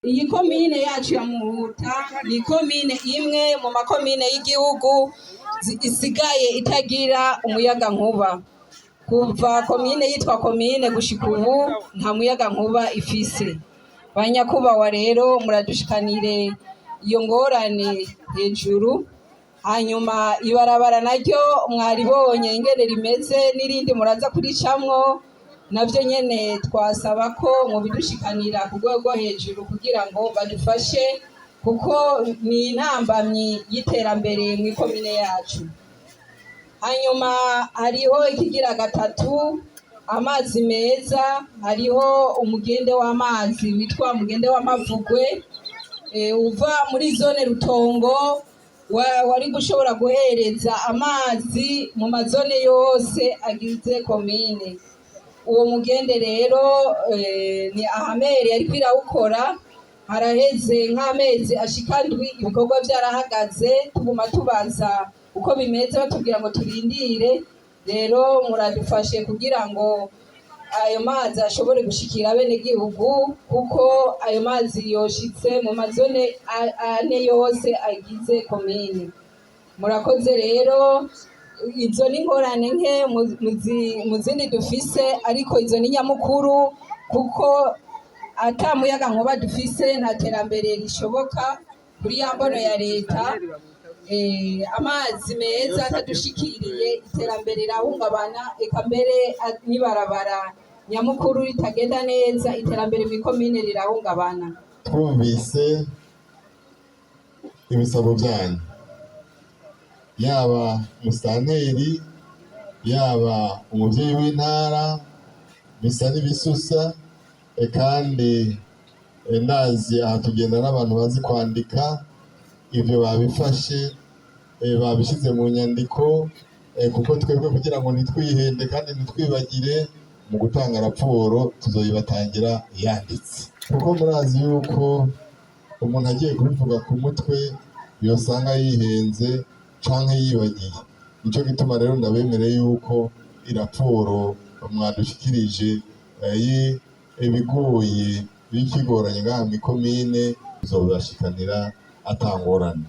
Iyi komine yacu ya Muhuta ni komine imwe mu makomine y'igihugu isigaye itagira umuyagankuba. Kuva komine yitwa komine gushika ubu nta muyagankuba ifise. Banyakubahwa rero muradushikanire iyo ngorane hejuru, hanyuma ibarabara naryo mwaribonye ingene rimeze n'irindi muraza kuricamwo, navyo nyene twasaba ko mubidushikanira ku rwego rwo hejuru kugira ngo badufashe kuko ni intambamyi y'iterambere mw'ikomine yacu. Hanyuma hariho ikigira gatatu, amazi meza. Hariho umugende w'amazi witwa mugende w'amavugwe uva muri zone Rutongo wari gushobora guhereza amazi mu mazone yose agize komine. Uwo mugende rero ni ahamere yariko irawukora, haraheze nk'amezi ashika 7 ibikorwa vyarahagaze, tuguma tubaza uko bimeze batubwira ngo turindire. Rero muradufashe kugira ngo ayo mazi ashobore gushikira abenegihugu, kuko ayo mazi yoshitse mu mazone ane yose agize komine. Murakoze. Rero izo ni ingorane nke mu zindi dufise, ariko izo ni nyamukuru, kuko ata muyaga nkuba dufise nta terambere rishoboka kuri ya mbono ya leta. Amazi meza atadushikiriye iterambere rirahungabana, eka mbere n'ibarabara nyamukuru ritagenda neza iterambere mw'ikomine rirahungabana. Twumvise ibisabo byanyu, yaba musitanteri, yaba umuvyeyi w'intara, bisa n'ibisusa. Kandi ndazi aha tugenda n'abantu bazi kwandika, ivyo babifashe, babishize mu nyandiko, kuko twebwe kugira ngo ntitwihende kandi ntitwibagire mu gutanga raporo tuzoyibatangira yanditse, kuko murazi yuko umuntu agiye kubivuga ku mutwe yosanga yihenze canke yibagiye. Nico gituma rero ndabemereye yuko iraporo mwadushikirije ibigoye bikigoranye ngaha mw'ikomine tuzobibashikanira atangorane.